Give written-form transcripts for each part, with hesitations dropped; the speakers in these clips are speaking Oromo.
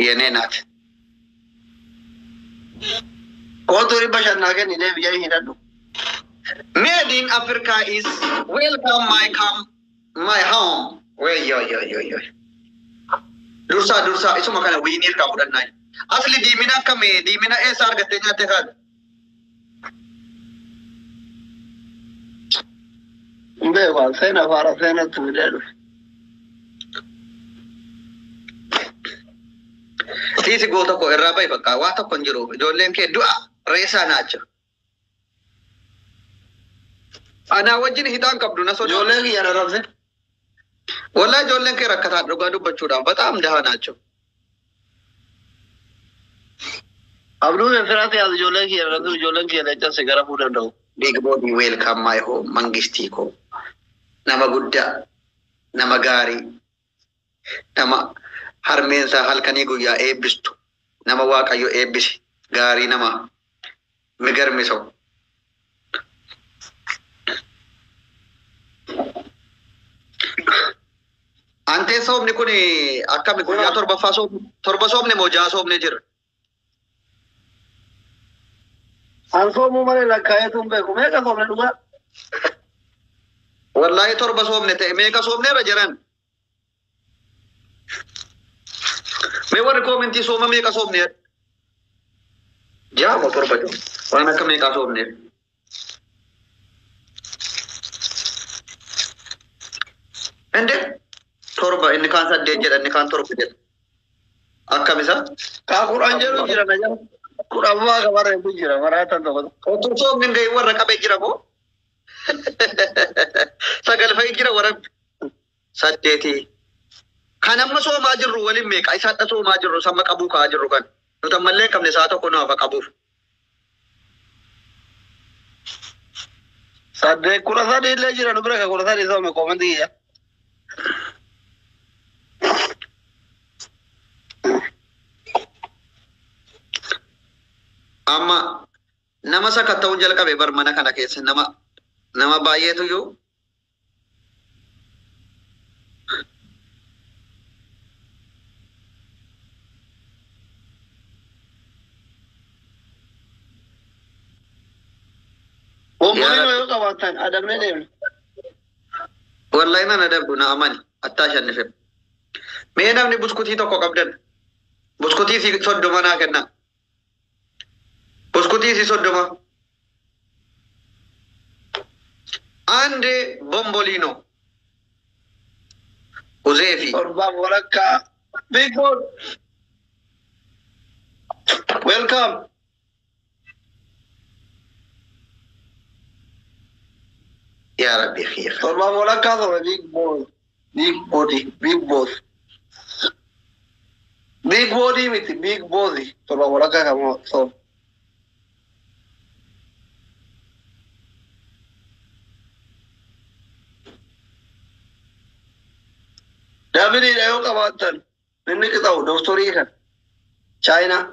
የኔ ናት። Kootu 500 naa kenni deebi jedhee hidhadhu. Made in Africa is welcome my come my home. Wayyo yo yo yo. Dursa dursa isuma kana winii irraa fudhannaa. Asli diimina akkamii diimina eessa argattee nyaatte kaadha? Hin beeku an seena faara seenatti fidee dhufe. Tiisi goota koo irraa bahi bakka waa tokko hin jiru. Ijoolleen kee du'a reessaa naacha. Anaa wajjin hidhaan qabdu na sodaa. Ijoollee kiyya na rabse. Wallahi ijoolleen kee rakkataa dhugaa dubbachuudhaan በጣም ድሃ ናቸው። Abduu firaati yaadu ijoolleen kiyya na rabse ijoolleen kiyya leenca si garafuu danda'u. Big body welcome my home mangistii koo nama guddaa nama gaarii nama harmeensaa halkanii guyyaa eebbistu nama waaqayyo eebbise gaarii nama migarmi ሰው. Antee soomni kun akkami guyyaa torbaffaa torba soomne moo ja'a soomne jira? An soomuu malee lakkaa'eetu hin beeku. Meeqa soomne dhugaa? Wallaahi torba soomne ta'e meeqa soomneerra jiran? Mee warri koomentii sooma meeqa soomne? Ja'a moo torba jiru? Waan akka meeqaa soomne? Inde torba inni kaan saddeet jedha inni kaan torba jedha. Akkam isa? Kaa 10 jedhu jira na jala. Kudhan fa'aa qabarreetu jira maraatan tokko tokko. Otoo soomni hin gahin warra qabee jira moo? Sagal fa'i jira warra saddeeti. Kan amma soomaa jirru waliin meeqa? Isa hadha soomaa jirru samma qabuu ka'aa jirru kan. Nuti ammallee hin qabne sa'a tokko nu hafa qabuuf. Saddeet 13 illee jira nu bira ka 13 soome koomentii kiyya. Amma nama sakatta'uun jalqabe bar mana kana keessa nama nama baay'eetu iyyuu Bomboliinoo yoo qabaattan adabnee deemna. Wallahi nan adabdu na amani attaa shannife. Mee namni buskutii tokko qabdan buskutii si 30 naa kennaa. Buskutii si 30. አንድ ቦምቦሊኖ Uzeefi. Torbaaf walakkaa. Big boss. Welcome. Yaa Rabbi kiyya. Torbaaf walakkaa soome big boss. Big body. Big boss. Big body miti big body. Torbaaf walakkaa kan soome. Daabiliidha yoo qabaattan inni qixa'u doktorii kan Chaayinaa.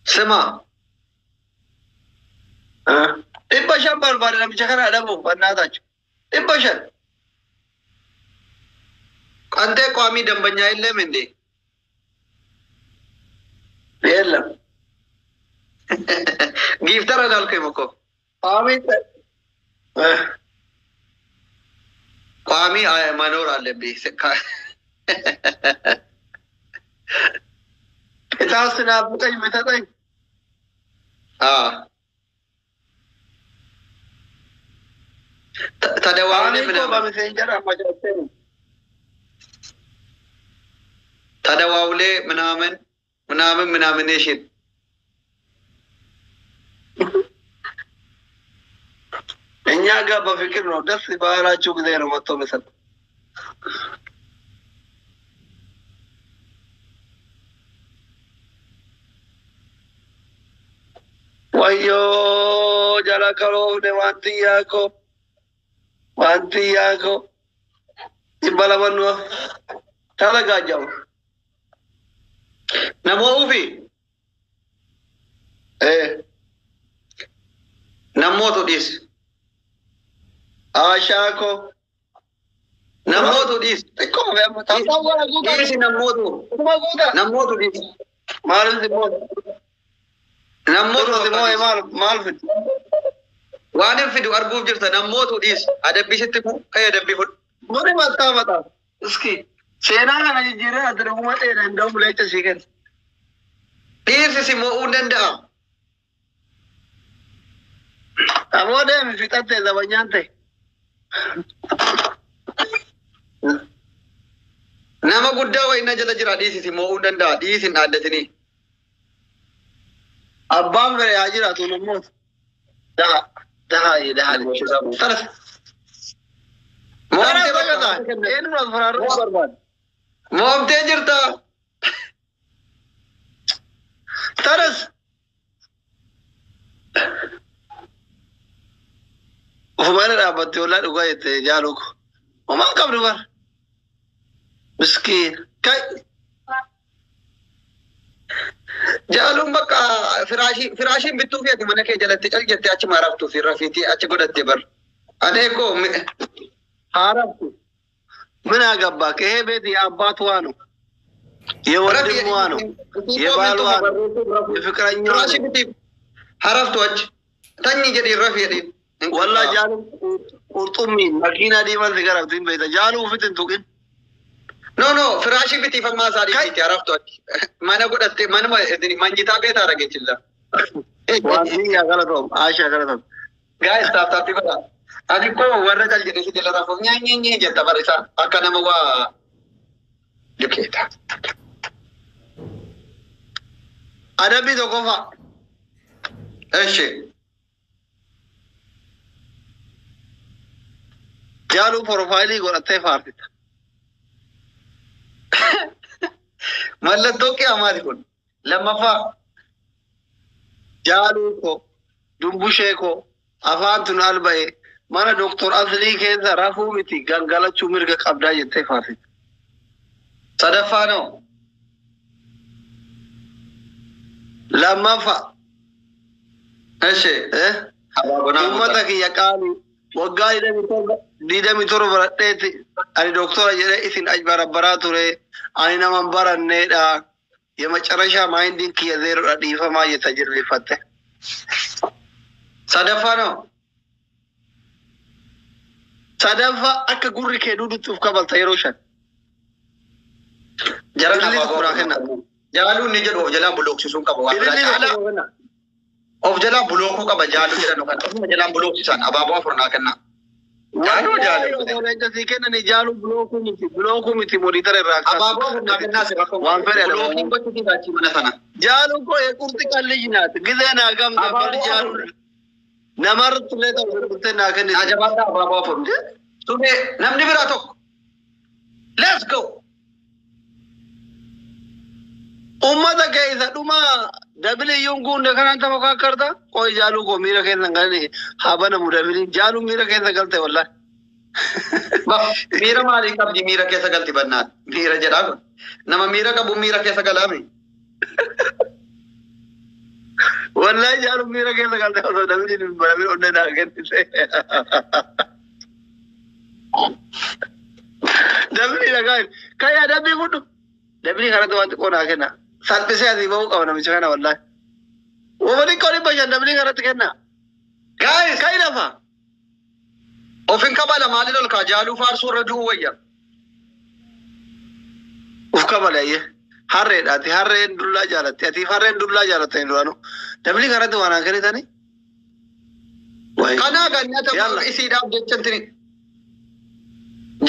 Sima. 500 barbaade namicha kana adabuuf bannaatachu. 500. አንተ ቋሚ ደንበኛ የለም እንዴ? የለም። gifter አላልኩም እኮ። ቋሚ ቋሚ መኖር አለብህ። ቅጣት ስናፍቀኝ ብትሰጠኝ አዎ ተደዋውሌ ቋሚ እኮ ምናምን በ Messenger አመቻችተን ነው። ተደዋውሌ ምናምን ምናምን ምናምኔሽን እኛ ጋር በፍቅር ነው። ደስ ባላችሁ ጊዜ ነው መጥቶ የሚሰጥ። ወዮ jala karoofne waantiyyaa koo waantiyyaa koo 200 nu ተዘጋጀው። Namoo ufi namootu dhiis. አሻ koo Namootu dhiisi. Xiqqoo fi amma taphaa wara guutaa. Dhiisi namootu. Kuma guutaa. Namootu dhiisi. Maaliif si moo'e? Namootu Durra si moo'e maal maal fidi? Waan hin fidu arguuf jirta namootu dhiisi. Adabbii sitti ka'ee adabbii fudhu. Muri mataa mataa. Iski seenaa kana jijjiiree ati dhuguma dheeraa hin dhabu leenca sii kenna. Dhiirsi si moo'uu hin danda'a. Aboo deemi fixattee zabanyaan ta'e. Nama guddaa wayii na jala jira dhiisi si moo'uu hin danda'a. Dhiisi hin dhaaddatinii. Abbaan fedhe haa jiraatu namoota. Daha daha daha. Taras. Moomtee Taras bakka eenyuun as faraaruu barbaada. Moomtee jirta. Taras. Ofuma irra dhaabbatte ollaa dhugaa jette jaaluu ko. Homaa hin qabdu bara. Miskiin. Kai. Jaaluun bakka firaashii firaashiin bittuu fi ati mana kee jalatti cal jettee achi maaraftuu fi rafiitii achi godhatte bar. Anee koo Haaraftu. ምን አገባክ? ይሄ ቤት የአባቷ ነው፣ የወንድሟ ነው፣ የባሏ ነው፣ የፍቅረኛዋ Firaashii ነው። bitiif haraftu achi. Tanyi jedhiin rafi jedhiin. ወላ ጃሉ ቁርጡሚ መኪና ዲመን ሲገረብቲን ቤተ ጃሉ ፊትን ቱቅን No no firaashii bitiif ammaa isaa dhiisiiti haraftu achi. Mana godhatte manuma manjitaa beetaa dhageechilla. ዋንቲያ ገለቶም አሻ ገለቶም Guys taaf taaffii godhaa. Ani koo warra cal jedhee si jala rafuuf nyaanyee nyee jetta bara isaa akka nama waa lukeeta. አደቢ tokkoffaa Eshi ጃሉ ፕሮፋይሊ godhattee faarsita. Mallattoo qiyamaati kun. Lammaffaa Jaaluu ko dumbushee ko afaan tun alba'e mana doktor Aslii keessa rafuu miti gangalachuu mirga qabdaa jettee faarsita. Sadaffaa noo Lammaffaa Eshi uummata kiyya qaalii waggaa 27 baradheeti ani doktora jedhee isin ajbarabbaraa ture ani naman baranneedha የመጨረሻ ማይንዲን kiyya zeeroodha dhiifamaa jetta jilbeeffatte. Sadaffaa noo Sadaffaa akka gurri kee duudutti uf kabalta yeroo shan. Jara Ililli namaa tokko naa kenna. Jaaluun ni jedhu of jalaa bulooksisuun qaba. Waan biraa Ililli caalaa tokko naa kenna. Of jalaa bulookuu qaba jaaluu jedhan kan ofuma jalaan bulooksisan abaaboo afur naa kenna. Jaaluu jaaluu. Leenca sii kennani jaaluu bilookuu miti monitor irraa kaasu. Abaaboo afur naa kennaa si rakkoo. Waan fedhe Bulookiin gochuutii achi mana sana. Jaaluu koo የቁርጥ ቀን ልጅ ናት። ጊዜ naa gamte bar jaaluu namarratti illee ta'u gurgurtee naa kennite. Ajabaadhaa abaaboo afur. Tumee namni biraa tokko. Let's go. Uummata keessa dhuma dabiliyyuun guunne kanaan tapha kakkarta. Qoy jaaluu koo miira keessa hin galne haa banamu dabiliin jaaluu miira keessa galte wallahi. Miira maalii qabdi miira keessa galti bannaan? Miira jedhaa kun. Nama miira qabu miira keessa galaame. Wallahi jaaluu miira keessa galte osoo dabiliin hin banamin onnee naa kennite. Dabilii dhagaa kayyaa dabbii fudhu. Dabilii kanatti waan xiqqoo naa kenna. Salphisee asii bahuu qaba namicha kana wallahi. Wama xiqqoo 500 dabilii kanatti kenna. Guys, Kai lafa. Of hin kabala maaliin ol kaa jaaluu faarsuu irra du'uu wayya. Uf kabala iyyee. Harreedha ati harreen dullaa jaalatti ati harreen dullaa jaalatte hin duraanu. Dabilii kanatti waan naa kennitani. Wayi. Kanaa kan nyaata Yalla. Isiidhaaf jechantini.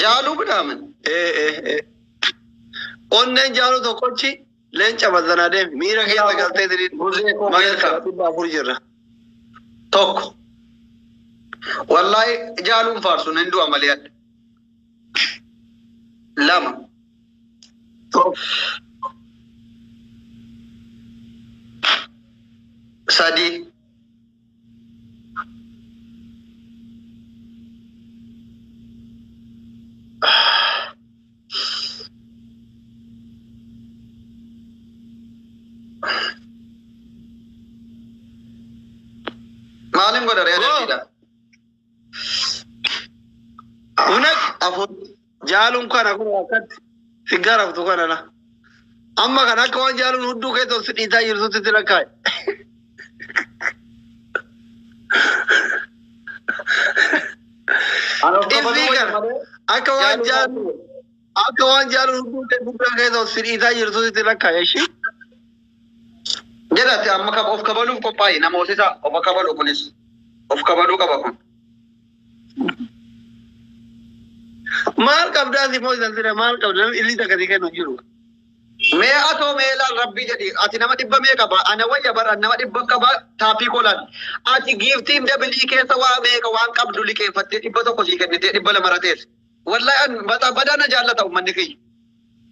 Jaaluu bidhaamin. Ee ee ee. Onneen jaaluu tokkochi leenca mazanaa deemi miira keessa galtee diriin Buzee koo magaalaa welcome. 400 jirra. Tokko. Wallahi jaaluun faarsuun hin du'a malee adda. Lama. Tokko. Sadi. Maalin godha ree Go. adabbiidha? Unak. Afur. Jaaluun kana kun akkatti si garaftu kana na. Amma kan akka waan jaaluun hudduu keessa si dhiitaa jirtutti si lakkaa'e. Isii kana akka waan jaaluun akka waan jaaluun hudduu guddaa keessa si dhiitaa jirtutti si lakkaa'e ishii. Jedhate amma of kabaluuf qophaa'e nama hoosisa of kabalu kunis of kabaluu qaba kun. Maal qabdaa si moo'isan sira maal qabda namni illi takka si kennu jiru. Mee atoo mee laal rabbii jedhi ati nama dhibba mee qaba ana wayya bara nama dhibba qaba taappii kolaan ati giiftiin dabilii keessa waa meeqa waan qabdu liqeeffattee 100 sii kennitee 200 ratees. Wallahi an badaa na jaallata uummanni kiyya.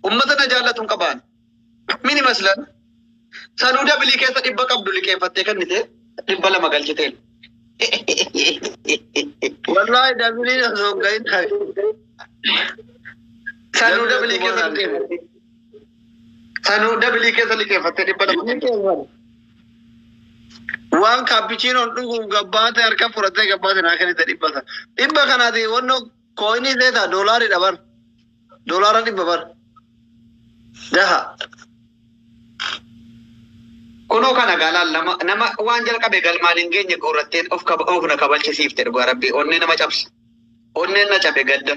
Uummata na jaallatu hin qabaan. Mini maslan sanuu dabilii keessa dhibba qabdu liqeeffattee kennitee 200 galchiteen. Wallahi dabiliin osoo hin gahin taa'e. Sanuu dabilii keessa liqeeffattee. Sanuu dabilii keessa liqeeffattee 200. Waan kaappichiinoon dhuguuf gabbaate harka fudhattee gabbaate naa kennite dhibba sana. Dhibba kanaati wannoo kooyinii seetaa doolaariidha bar. Doolaara dhibba bar. Daha. Kunoo kana gaalaan lama nama waan jalqabe galmaan hin geenye guurratteen of na kabalchisiifte dhugaa rabbii onnee nama cabsa. Onneen na cabe gadda.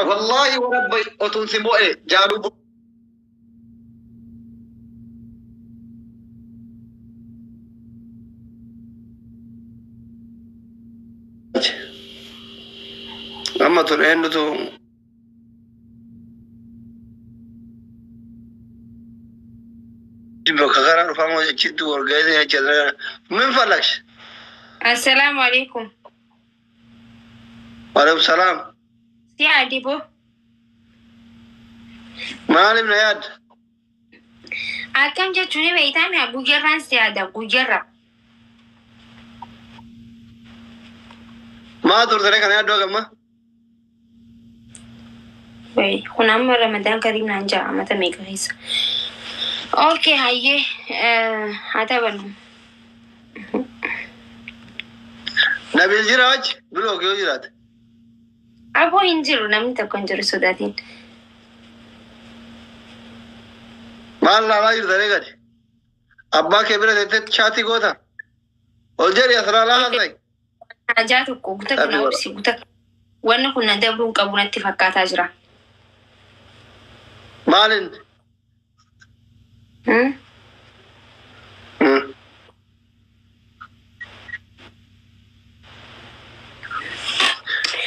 Wallaahi warabba otuun si mo'e jaaluu Amma tun eenyutu bakka karaa dhufamu achitti warga'ee jecha min falaksh. Assalaamu alaikum. Waalaikum salaam. Si adibo. Maaliif na yaadda? Akkam jechuun beektaa mi'a guyyarraan si yaada guyyarra. Maa turtee kana yaaddoo gamma? Kun amma Ramadaan Kariim naan ja'a mata meeqa keessa. Okay, hayyee haa taphannu. Nabil jira achi bilook yoo jiraate. Aboo hin jiru namni tokko hin jiru sodaatiin. Maal laalaa jirta ree gadi? Abbaa kee bira teessee chaatii goota? Ol jedhi as laalaa haasa'e. Hajaa tokko guta kana obsi guta wanni kun na dabruun qabu natti fakkaataa jira. Maalin?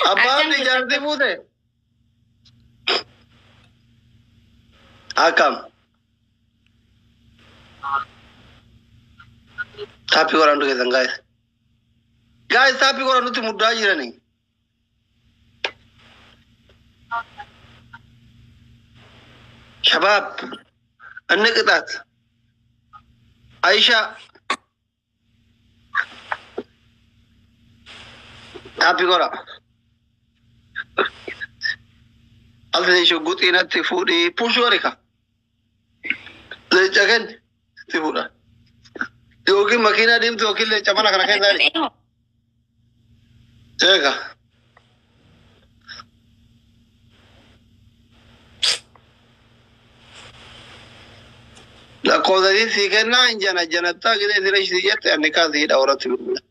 Abbaan ijaartii fuute? Akkam? Taappii waraantu keessan guys. Guys taappii waraantutti muddaa jirani. Shabaab inni qixaat. Aisha taappii godha. Alti shugguxii natti fuudhii pushuu harika. Leenca kenni si fuudha. Yookiin makiinaa deemtu yookiin leenca mana kana keessa ari. Eega. Lakkoofsa sii kennaa hin jana janattaa gisee sira sii jette anni kaasii hidha horatti bilbila.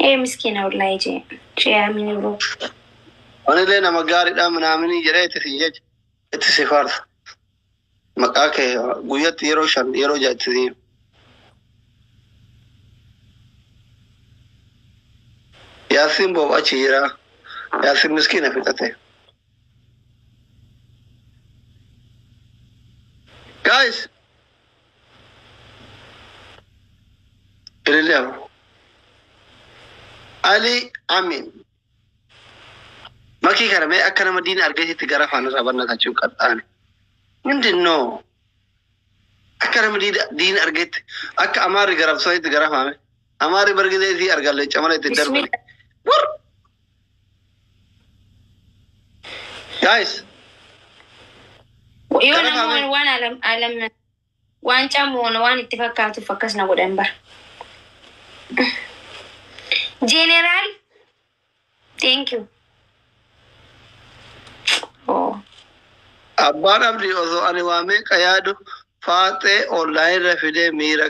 Ee miskiina wallahi jee. Jee amini bro. Anillee nama gaariidha minaaminii jedhee itti si jecha itti si faarsa. Maqaa kee guyyatti yeroo 5 yeroo 6 itti si hima. Yaasiin boob achi jira. Yaasiin miskiina fixate. Guys. Ilillee Ali Amin. Makii kana mee akka nama diina argatetti gara faana irraa barnatachuu qaxxaane. Mindin noo? Akka nama diina argetti akka amaarri garabsanitti gara faame. Amaarri bargidee isii argallee camala itti darbani. Wur! Guys. Yoo nama waan alam alam waan camuun waan itti fakkaatuuf akkas na godhan bara. Jeneraal. Thank you. Oh. Abbaan Abdii osoo ani waa meeqa yaadu faaxee online irra fidee miira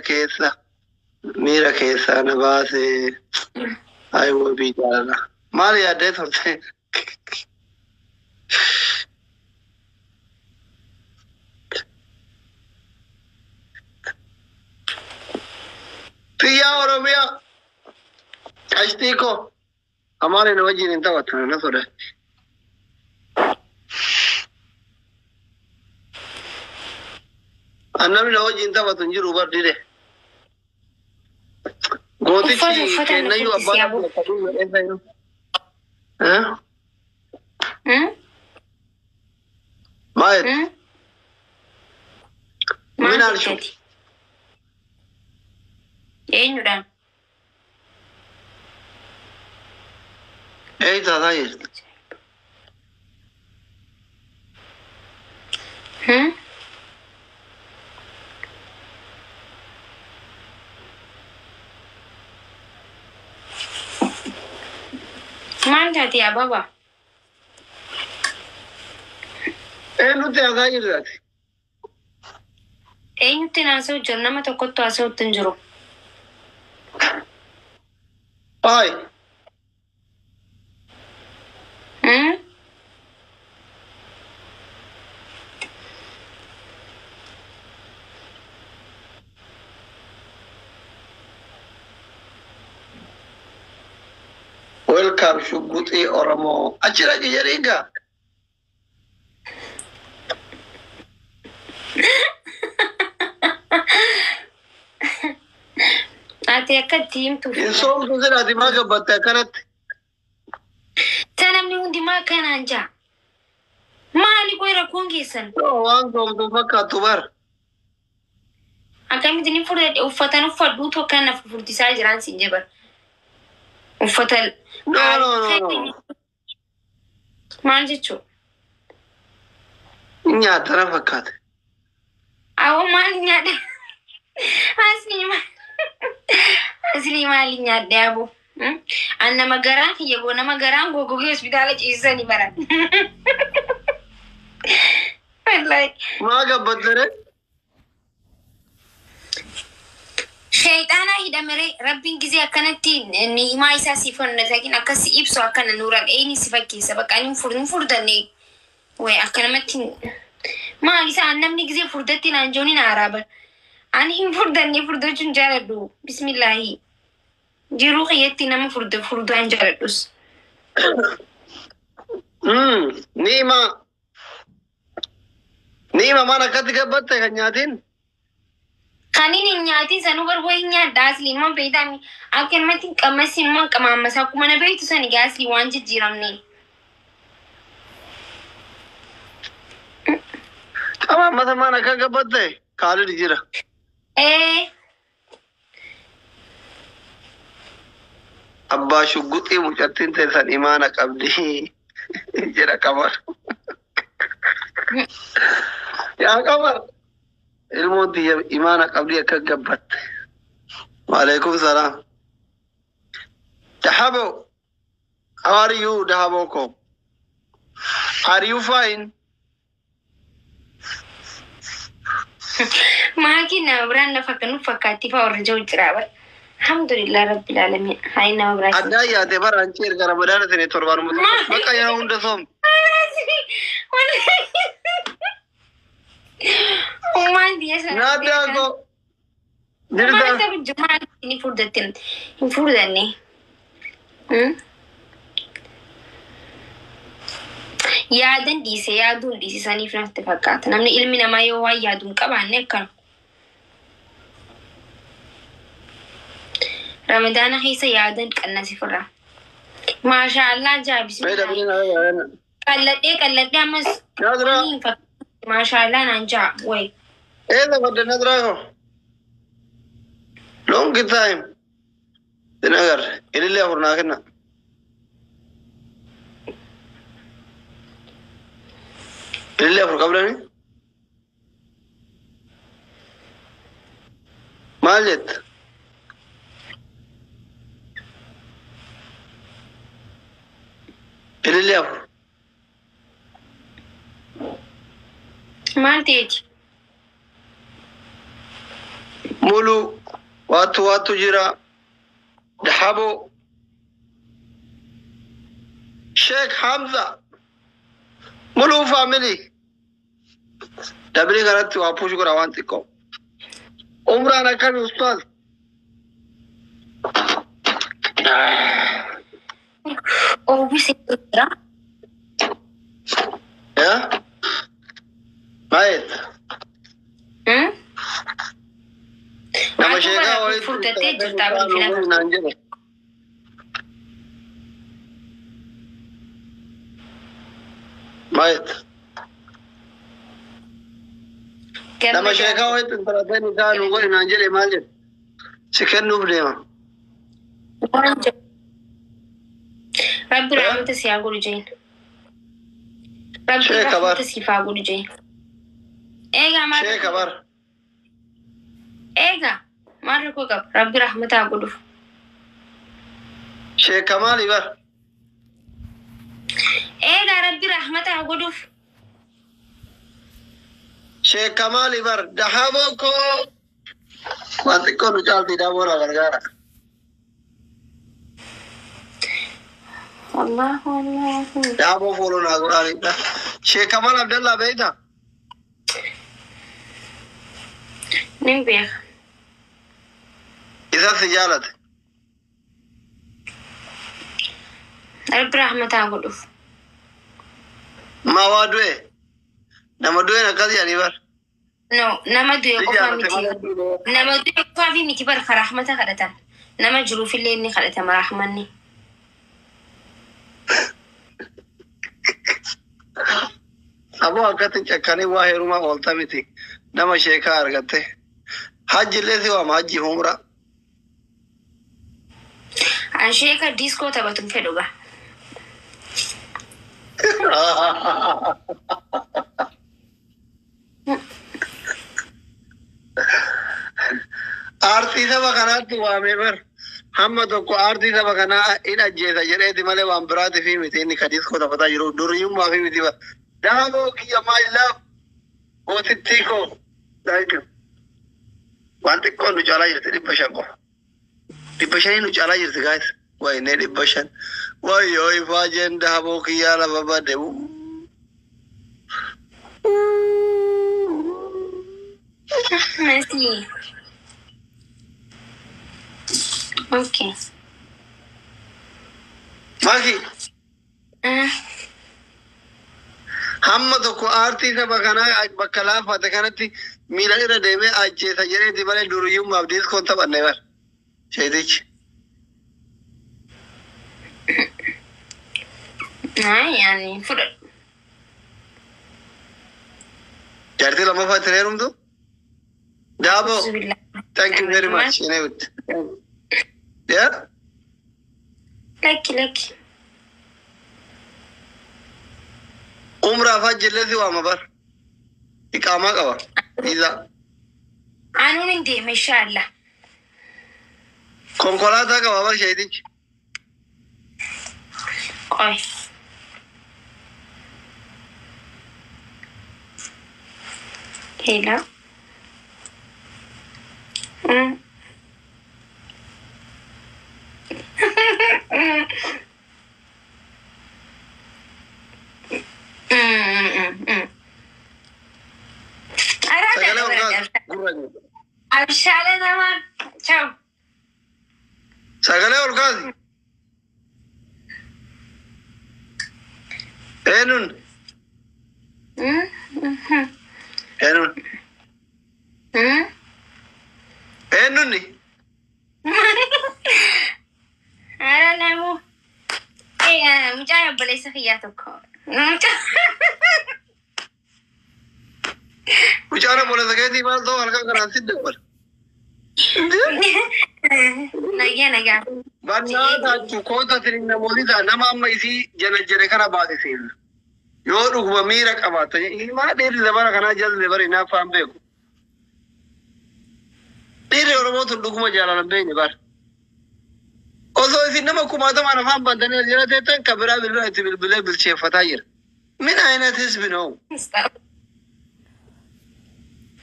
keessa na baasee. Ay, wabii jaalala. Maal yaaddee turte? Xiyyaa Oromiyaa qashtii koo amaaniin wajjin hin taphattu, na sodaatti. Namni na wajjin taphatu hin jiru bar dide. Uffata Gootichi uffata na kennayyuu furdisi abbaan aboo. Abdii. Hmm? Maal? Hmm? Maal Min alshu? jetteeti? Eenyudhaan? Eeyyisaa jirti. Hmm? Maal taate yaa baba? Eenyutti haasaa jirti? Eenyutti haasa'u jiru? Nama tokkottu haasa'utti hin jiru. Haay. Hmm? Welcome, shugguxii Oromoo. Achi dhaqi jedhii gaa. Ati akka itti himtuuf. Hin soomtu jedhaati, maa gabbatte akkanatti? Ta namni hundi maa akkanaan jaa? Maali qoy rakkoon keessan? Waan soomtu fakkaattu bar. Akkamitti ni furdadhe? Uffatan uffadhuutu akka na furdisaa jiraan siin jedhan. Uffata. No, no, no, no. Maal jechuu? Nyaata na fakkaate. Awwa, maal nyaadhe? Asli maal? Asli maali nyaadhe aboo? An nama garaan kiyya goo nama garaan goggogee hospitaala ciisanii baran. Wallahi. Maa gabbattere? Shayxaanaa hidhamere. Rabbiin gizee akkanatti ni'imaa isaa siif honnatakin akkas ibsu akkana nuuraan eeni si fakkeessa, bakka ani hin furdanne way akka namatti maal isaa namni gizee furdatti naan jooniin haaraa. Ani hin furdanne, furdachuun jaaladhu, bismillaahi, jiruu kiyyatti nama furda furdaan jaaladhus. Ni'ima. Ni'ima, maan akkatti gabbatte kan nyaatiin? Kan inni hin nyaatin sanuu bar wayi nyaadha. Asli numa beektaami, akka namatti hin qammasin numa qamaammas akkuma na beektu sani gaa, asli waan jijjiiramne. Qamaamasa maan akka gabbatte? Kaalid jira. Ee. Abbaa shugguxii, mucattiin teessan imaana qabdi jedha Qamar. Yaa Qamar, ilmoon tiyya imaana qabdi akka gabbatte. Waalaikum salaam. Dahabo, how are you, Dahabo ko? Are you fine? Maatiin nama biraan lafa akka nu fakkaatti fa'aa warra jiru jira bara. Alhamdulillah rabbil alamin. Hayi, nama biraa. Addaa yaate bara anchi erga Ramadaana sine torbaan bakka yeroo hunda soom. Ummaan biyya sana. Naaddaa ko. Jirta. Maal ta'u maal ni furdatte, hin furdanne. Yaadan dhiise, yaaduun dhiise saniif natti fakkaata. Namni ilmi namaa yoo waan yaadu hin qabaanne akkana. Ramadaana keessa yaadan qannasi firra. Maashaa Allah jaa, bismillah. Qalladhee qalladhee ammas. Nadra. Ni hin fakkaatu. Maashaa Allah naan jaa wayi. Eessa badde, Nadraa ko? Long time. Sin agarre. Ilillee afur naa kenna. Ilillee afur qabdani? Maal jetta? Ilillee 4. Maal ta'eeti? Mulu waattu waattu jira. Dahabo. Sheikh Hamza. Mulu family. Dabri kanatti waa push godha waan xiqqoo. Umraan akkami ustaaz? Oowwisa jira. Yaa? Maayet. Nama Ati sheekaa bara walitti furdattee jirta abin naan jedhe. Maayet. Nama sheekaa walitti intalateen isaa nu godhi naan jedhe maal jedhe? Si kennuuf deema. Rabbi rahmata si haa godhu jeen. Rabbi Sheeka bar. rahmata siif haa godhu jeen. Eegaa maal Sheeka bar. Eegaa maal rakkoo qaba? Rabbi rahmata haa godhuuf. Sheeka maali bar? Eegaa Rabbi rahmata haa godhuuf. Sheeka maali bar? Dahaboo koo. Waan xiqqoo nu caalti daaboo na gargaara. Allahu Allahu. Daaboo fooloo naa godhaanidha. Sheeka maal Abdallaa beektaa? Nin beeka. Isa si jaalate. Rabbi rahmata haa godhuuf. Maa waa du'e? Nama du'een akkas jedhanii bar. No, nama du'e Si qofaa jaalate miti. malee. Nama du'e qofaa fi miti bar ka rahmata kadhatan. Nama jiruufillee inni kadhatama rahmanni. Aboo akkatti cakkanii waa heerumaa oolta miti. Nama sheekaa argatte. Hajji illee si waama hajji humra. An sheeka diiskoo taphatu hin fedhu gaa. Aartii saba kanaatti waamee bar. Hamma tokko aartii saba kanaa in ajjeesa jedheeti malee waan biraati fi miti inni ka diiskoo taphataa jiru duriyyummaa fi miti bar. Daaboo kiyya my love. Gootittii koo. Thank you. Waan xiqqoon nu caalaa jirti 500 qofa. 500 nu caalaa jirti guys. Waynee 500. Wayyoo ifaa jeen daaboo kiyyaa lafa bade. Messi. Okay. Maki. Hamma tokko aartii saba kanaa bakka laafate kanatti miila irra deemee ajjeesa jedheeti malee duriyyummaaf diiskoon taphanne bar. Sheetichi. Ay, ani fudhadhu. Jaartii lammaffaa itti heerumtu? Daaboo. Bismillah. Thank you very much. Ineewit. Yeah? Lakki lakki. Umraaf hajjillee si waama bar. Iqaamaa qaba. Viizaa. Anuun hin deeme inshallah. Konkolaataa qaba bar sheetichi. Qoy. Hello. Sagalee ol kaasi. Gurra jiru. Abshaala namaa. Ciao. Sagalee ol kaasi. Eenyuun? Eenyuun? Eenyuun? Ara namu. Mucaa obboleessa kiyyaa tokko. Mucaa. Mucaan obboleessa keetii maal ta'u halkan kanaan si dabbala. Nagaa nagaa. Bannaa taachuu koota tiriin namoonni ta'a nama amma isii jala jala kana baasisiin. Yoo dhuguma miira qabaatta maa dhiirri dabara kanaa jalli bara hinaaffaan beeku. Dhiirri Oromoo tun dhuguma jaalalan beekne bara. Osoo isin nama kumaatamaan afaan bantanii as jala teettan kan biraa bilbila itti bilbilee bilcheeffataa jira. Min ayinat hisbi noo?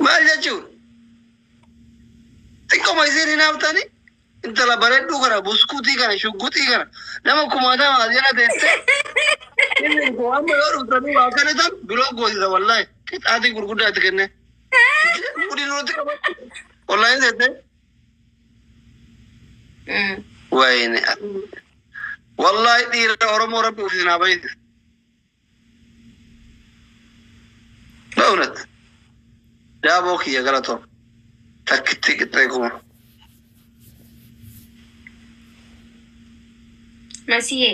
Maal jechuun? Xiqqoma isin hin haftanii intala bareedduu kana, buskuutii kana, shugguxii kana nama kumaatama as jala teessee inni kun amma yoo dhuftanii waa kennitan biroo goosisa, wallaahi qixaatii gurguddaa itti kenne. Mudii nuti qabatu. Wallaahi seette. Wayne. Wallaahi dhiira Oromoo Rabbi ofiis naa baay'ise. በእውነት daaboo kiyya galatoo takkitti qixxee kuma. Masiyee.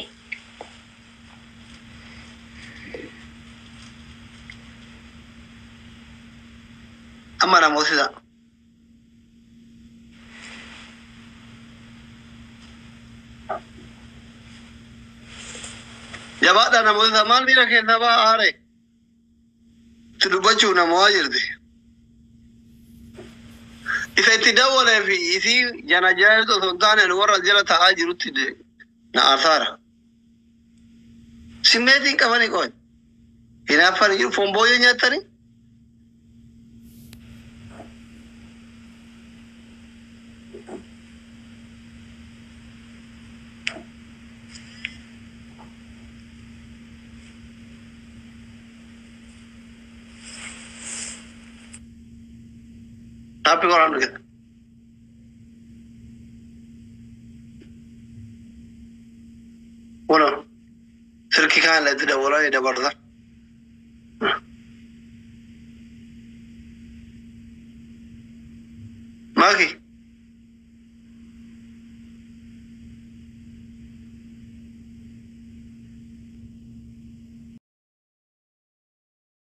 Amma namootisa. Jabaadhaa namootisa, maal miira keessaa ba'a haare? Itti dubbachuu namoota jirti. Isa itti dawwalee fi isii jana jala osoo hin taane warra jala taa'aa jirutti na aarsaara. Simmeetiin qabanii qoy. Hinaaffanii jiru, foon booyyee nyaatanii. Taappii qoraan dhuge. Kuno silkii kaan itti dawwalanii dabarsa.